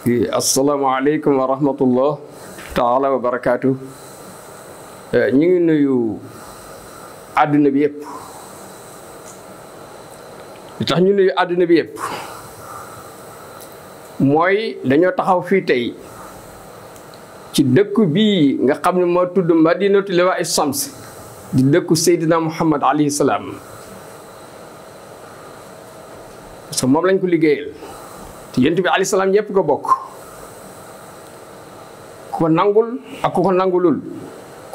asalaamaaleykum wa rahmatullah taala wa barakaatu. ñu ngi nuyu àdduna bi yëpp. li tax ñu nuyu àdduna bi yëpp mooy dañoo taxaw fii tey ci dëkk bii nga xam ne moo tudd Madinatu Liwaa Shams di dëkku Seydina Muhammad alayhi salaam. parce que moom lañ ko liggéeyal te yonent bi alayhi salaam ñëpp ko bokk. ku ko nangul ak ku ko nangulul,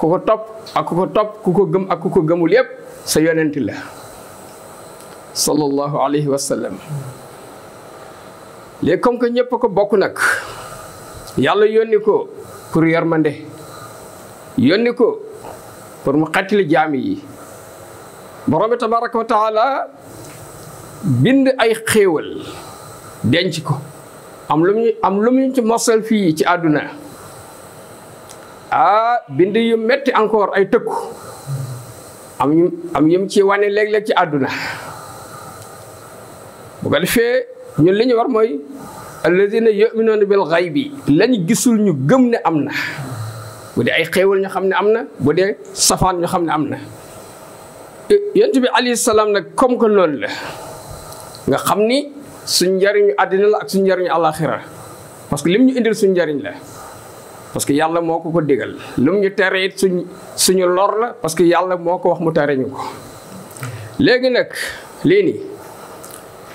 ku ko topp ak ku ko topp, ku ko gëm ak ku ko gëmul yëpp sa yonent la sallallahu alayhi wa sallam. léegi comme que ñëpp ko bokk nag yàlla yónni ko pour yërmande, yónni ko pour mu xettali jaam yi. borom bi tabaraka wa taala bind ay xéewal denc ko am lu mu ci mosal fii ci àdduna. bind yu metti encore ay tëkku am yum ci wane léeg-léeg ci àdduna. bu ko defee ñun li ñu war mooy alladina yuminuuna bil ghaybi lañu gisul ñu gëm ne am na. bu dee ay xéewal ñu xam ne am na, bu dee safaan ñu xam ne am na. yonent bi alayhi salaam nag comme que loolu la nga xam ni suñ njariñu àddina la ak suñ njariñu àllaaxira, parce que lim ñu indil suñ njariñ la. parce que yàlla moo ko digal. lu mu ñu tere it suñu lor la, parce que yàlla moo ko wax mu tere ñu ko. léegi nag lii nii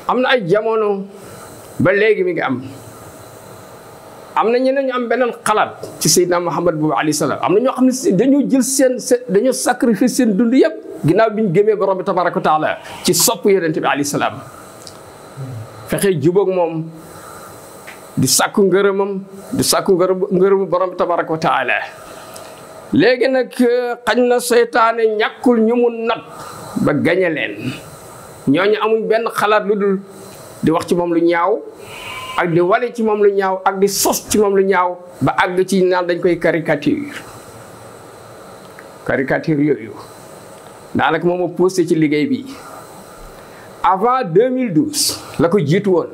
am na ay jamono ba léegi mi ngi am na ñeneen ñu am beneen xalaat ci Seydina Muhammad boobu alayhi salaam. am na ñoo xam ne dañoo jël dañoo sacrifice seen dund yëpp ginnaaw bi ñu gëmee borom bi tabaraka wa taala ci sopp yonent bi alayhi salaam. fexe jubóog moom di sàkku ngërëmam, di sàkku ngërëmu borom bi tabaraka wa taala. léegi nag xañ na seytaane ñàkkul ñu mu nat ba gañe leen. ñooñu amuñ benn xalaat lu dul di wax ci moom lu ñaaw ak di wane ci moom lu ñaaw ak di sos ci moom lu ñaaw ba àgg ci naan dañ koy caricature yooyu daanaka moom moo posté ci liggéey bi. avant 2012 la ko jiitu woon.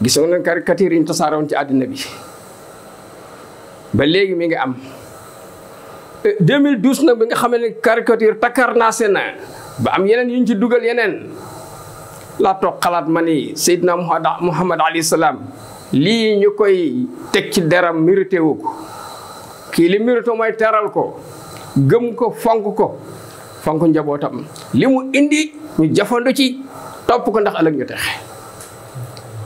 gisoon nañ caricature yi ñu tasaaroon ci àddina bi ba léegi mi ngi am. 2012 nag bi nga xam ne caricature takkarnaase na ba am yeneen yu ñu ci dugal yeneen laa toog xalaat ma ni Seydina Muhammad alayhi salaam lii ñu koy teg ci deram mérité wu ko. kii li mérité mooy teral ko, gëm ko, fonk njabootam. li mu indi ñu jafandu ci topp ko ndax ëllëg ñu texe.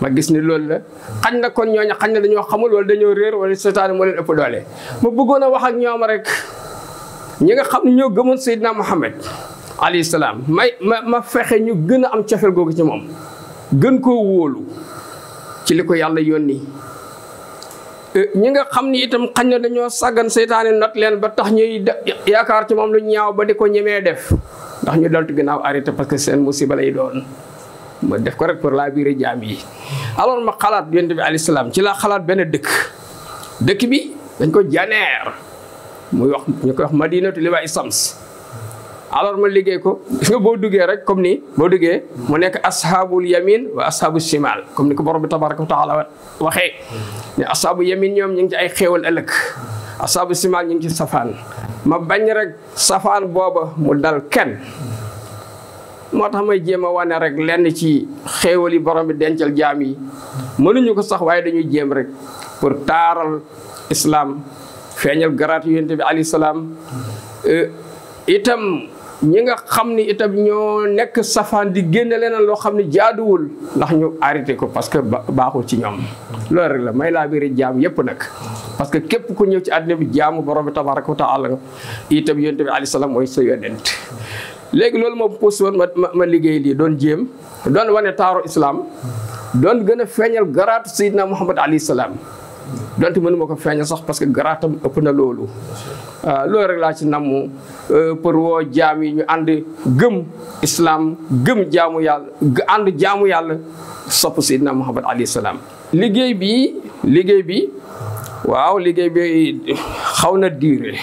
ma gis ni loolu la xañ na kon ñooñu xañ na dañoo xamul wala dañoo réer wala seytaane moo leen ëpp doole. ma bëggoon a wax ak ñoom rek ñi nga xam ne ñoo gëmoon Seydina Muhammad alayhi salaam ma fexe ñu gën a am cofeel googu ci moom, gën koo wóolu ci li ko yàlla yónni. ñi nga xam ni itam xañ na dañoo sàggan seytaane not leen ba tax ñuy yaakaar ci moom lu ñaaw ba di ko ñemee def, ndax ñu daltu ginnaaw arrêté parce que seen musiba lay doon. ma def ko rek pour la biir jaam yi. alors ma xalaat yonent bi alayhi salaam ci laa xalaat benn dëkk bi dañ ko janeer muy wax ñu koy wax Madinatu Liwaa Shams. alors ma liggéey ko gis nga boo duggee rek comme ni boo duggee mu nekk ashabul yamin wa ashabu shimal comme ni ko borom bi tabaraka wa taala waxee ne ashabu yamin ñoom ñu ngi ci ay xéewal ëllëg, ashabu shimal ñu ngi ci safaan. ma bañ rek safaan booba mu dal kenn. moo tax may jéem a wane rek lenn ci xéewal yi borom bi dencal jaam yi. mënuñu ko sax waaye dañuy jéem rek pour taaral islam, feeñal garaatu yonent bi alayhi salaam. itam ñi nga xam ni itam ñoo nekk safaan di génne leneen loo xam ne jaaduwul ndax ñu arrêté ko parce que baaxul ci ñoom. loolu rek la may laa biiri jaam yépp nag, parce que képp ku ñëw ci àddina bi jaamu borom bi tabaraka wa taala itam yonent bi alayhi salaam mooy sa yonent. léegi loolu moo posé woon ma liggéey lii doon jéem doon wane taaru islam, doon gën a feeñal garaatu Seydina Muhammad alayhi salaam. donte mënu ma ko feeñal sax parce que garaatam ëpp na loolu. loolu rek laa ci namm pour woo jaam yi ñu ànd gëm islam, gëm jaamu yàlla, ànd jaamu yàlla, sopp Seydina Muhammad alayhi salaam. liggéey bi waaw liggéey bi xaw na duré.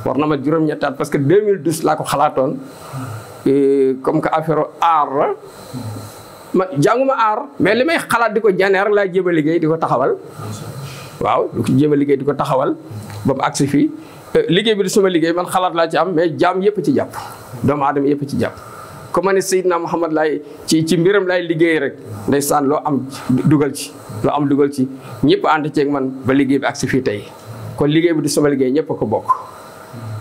war na ma juróom-ñetti at parce que 2012 laa ko xalaatoon comme que affaire art la ma jànguma aar mais li may xalaat di ko janeer laa jéem a liggéey di ko taxawal waaw di ko jéem a liggéey di ko taxawal ba mu agsi fii liggéey bi di sama liggéey man xalaat laa ci am mais jaam yëpp ci jàpp doomu aadama yëpp ci jàpp comme ma ne Seydina Muhammad laay ci mbiram laay liggéey rek ndeysaan loo am dugal ci ñëpp ànd ceeg man ba liggéey bi agsi fii tey kon liggéey bi di sama liggéey ñëpp a ko bokk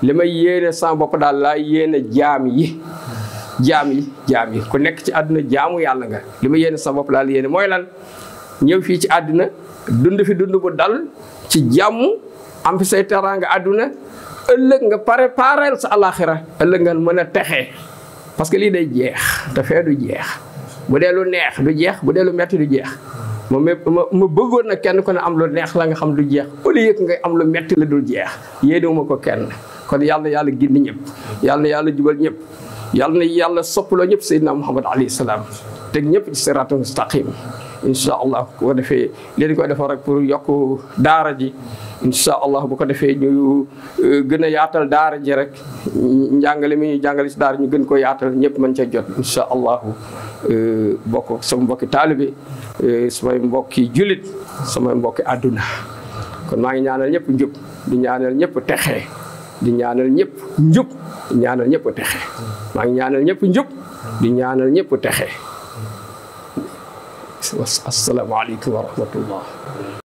li may yéene sama bopp daal laa yéene jaam yi ku nekk ci àdduna jaamu yàlla nga li ma yéene sama bopp daal yéene mooy lan ñëw fii ci àdduna dund fi dund bu dal ci jàmm am fi say teraanga àdduna ëllëg nga préparel sa alaxira ëllëg nga mën a texee parce que lii day jeex te fee du jeex bu dee lu neex du jeex bu dee lu metti du jeex ma bëggoon na kenn ku ne am lu neex la nga xam du jeex au lieu que ngay am lu metti la dul jeex yéenewuma ko kenn kon yàlla na yàlla gindi ñëpp yàlla na yàlla jubal ñëpp yàlla na yàlla soppaloo ñëpp Seydina Muhammad alayhi salaam teg ñëpp ci siraatul mustaqim incha allah bu ko defee leen koy defar rek pour yokk daara ji incha allah bu ko defee ñu gën a yaatal daara ji rek njàngale mi ñu jàngale ci daara ñu gën ko yaatal ñëpp mën ca jot incha allahu bokk sama mbokki taalibe samay mbokki julit samay mbokki àdduna kon maa ngi ñaanal ñëpp njub di ñaanal ñëpp texe di ñaanal ñëpp njub di ñaanal ñëpp texe maa ngi ñaanal ñëpp njub di ñaanal ñëpp texe asalaamaaleykum wa rahmatullah